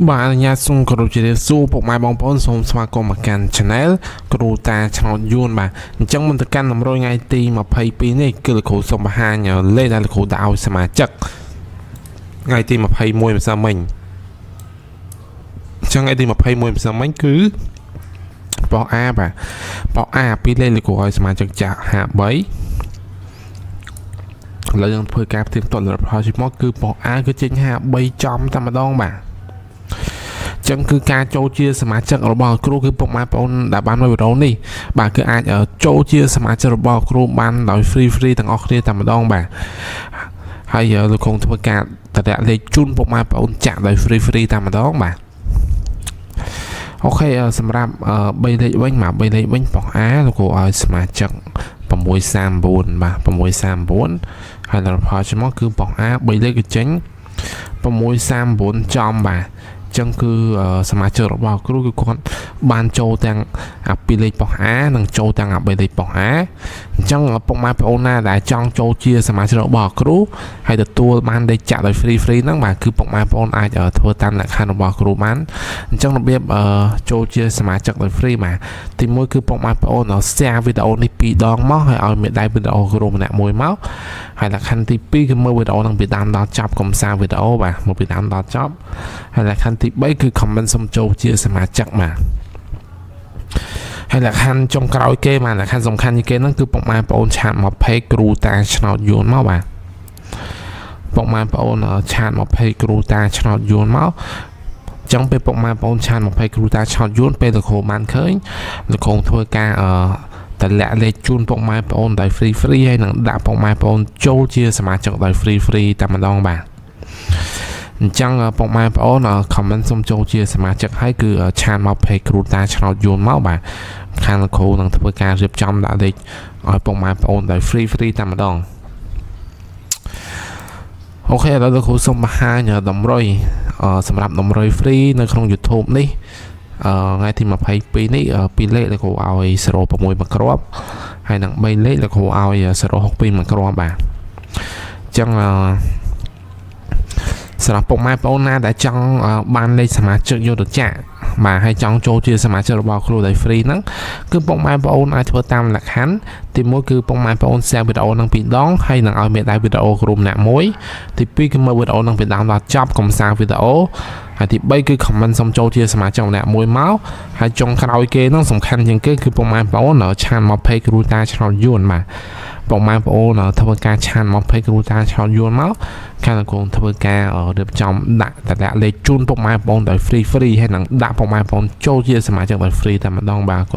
បាទអនុញ្ញាតសូមគោរពជម្រាបសួរពុកម៉ែបងប្អូនសូមស្វាគមន៍មកកាន់ Channel គ្រូតាឆ្នោតយួនបាទអញ្ចឹងមុនទៅកាន់តម្រុយថ្ងៃទី22នេះគឺលោកគ្រូសូមបង្ហាញលេខដែលលោកគ្រូដាក់ឲ្យសមាជិកថ្ងៃទី21ម្សិលមិញអញ្ចឹងថ្ងៃទី21ម្សិលមិញគឺបោះ A បាទបោះ A ពីលេខលោកគ្រូឲ្យសមាជិកចាក់53ឥឡូវយើងធ្វើការផ្ទៀងផ្ទាត់លទ្ធផលជាមកគឺបោះ A គឺចេញ53ចំតែម្ដងបាទចឹងគឺការចូលជាសមាជិករបស់គ្រូគឺពុកម៉ែបងប្អូនដែលបានមើលវីដេអូនេះបាទគឺអាចចូលជាសមាជិករបស់គ្រូបានដោយ free free ទាំងអស់គ្នាតែម្ដងបាទហើយលោកគង់ធ្វើការតម្លាក់លេខជូនពុកម៉ែបងប្អូនចាក់ដោយ free free តែម្ដងបាទ OK សម្រាប់3លេខវិញបាទ3លេខវិញប៉ុស A លោកគ្រូឲ្យសមាជិក639បាទ639ហើយដល់ផលមកគឺប៉ុស A 3លេខគឺចេញ639ចំបាទចឹងគឺសមាជិករបស់គ្រូគឺគាត់បានចូលទាំងអាពីរលេខប៉ុស A និងចូលទាំងអា3លេខប៉ុស A អញ្ចឹងពុកម៉ែបងប្អូនណាដែលចង់ចូលជាសមាជិករបស់គ្រូហើយទទួលបានលេខចាក់ដោយ free free ហ្នឹងបាទគឺពុកម៉ែបងប្អូនអាចធ្វើតាមលក្ខខណ្ឌរបស់គ្រូបានអញ្ចឹងរបៀបចូលជាសមាជិកដោយ free បាទទីមួយគឺពុកម៉ែបងប្អូន share វីដេអូនេះពីរដងមកហើយឲ្យមេដៃវីដេអូគ្រូម្នាក់មួយមកហើយលក្ខខណ្ឌទី2គឺមើលវីដេអូហ្នឹងពីដើមដល់ចប់កុំសារវីដេអូបាទមកពីដើមដល់ចប់ហើយលក្ខខណ្ឌទី3គឺ comment សុំចូលជាសមាជិកបាទហើយលក្ខខណ្ឌចុងក្រោយគេបាទលក្ខខណ្ឌសំខាន់ជាងគេហ្នឹងគឺពុកម៉ែបងប្អូន chat មក page គ្រូតាឆ្នោតយួនមកបាទពុកម៉ែបងប្អូន chat មក page គ្រូតាឆ្នោតយួនមកចឹងពេលពុកម៉ែបងប្អូន chat មក page គ្រូតាឆ្នោតយួនពេលលោកគ្រូបានឃើញលោកគ្រូធ្វើការអឺតម្លាក់លេខជូនពុកម៉ែបងប្អូនដោយ free free ហើយនឹងដាក់ពុកម៉ែបងប្អូនចូលជាសមាជិកដោយ free free តែម្ដងបាទអញ្ចឹងពុកម៉ែបងប្អូន comment សូមចូលជាសមាជិកហើយគឺ chat មក page គ្រូតាឆ្នោតយួនមកបាទខាងលោកគ្រូនឹងធ្វើការរៀបចំដាក់លេខឲ្យពុកម៉ែបងប្អូនដោយ free free តែម្ដង OK ឥឡូវលោកគ្រូសូមបង្ហាញតម្រុយសម្រាប់តម្រុយ free នៅក្នុង YouTube នេះអឺថ្ងៃទី22នេះពីរលេខលោកគ្រូឲ្យ06មួយគ្រាប់ហើយនឹង3លេខលោកគ្រូឲ្យ062មួយគ្រាប់បាទអញ្ចឹងអឺសម្រាប់ពុកម៉ែបងប្អូនណាដែលចង់បានលេខសមាជិកយកទៅចាក់បាទហើយចង់ចូលជាសមាជិករបស់គ្រូដោយ free ហ្នឹងគឺពុកម៉ែបងប្អូនអាចធ្វើតាមលក្ខខណ្ឌទី1គឺពុកម៉ែបងប្អូន share វីដេអូហ្នឹងពីរដងហើយនឹងឲ្យមេដៃវីដេអូគ្រូម្នាក់មួយទី2គឺមើលវីដេអូហ្នឹងពីដើមដល់ចប់កុំសារវីដេអូហើយទី3គឺ comment សុំចូលជាសមាជិកម្នាក់មួយមកហើយចុងក្រោយគេហ្នឹងសំខាន់ជាងគេគឺពុកម៉ែបងប្អូន chat មក page គ្រូតាឆ្នោតយួនបាទពុកម៉ែបងប្អូនធ្វើការ chat មក page គ្រូតាឆ្នោតយួនមកខាងលោកគ្រូធ្វើការរៀបចំដាក់តម្លាក់លេខជូនពុកម៉ែបងប្អូនដោយ free free ហើយនឹងដាក់ពុកម៉ែបងប្អូនចូលជាសមាជិកដោយ free តែម្ដងបាទ។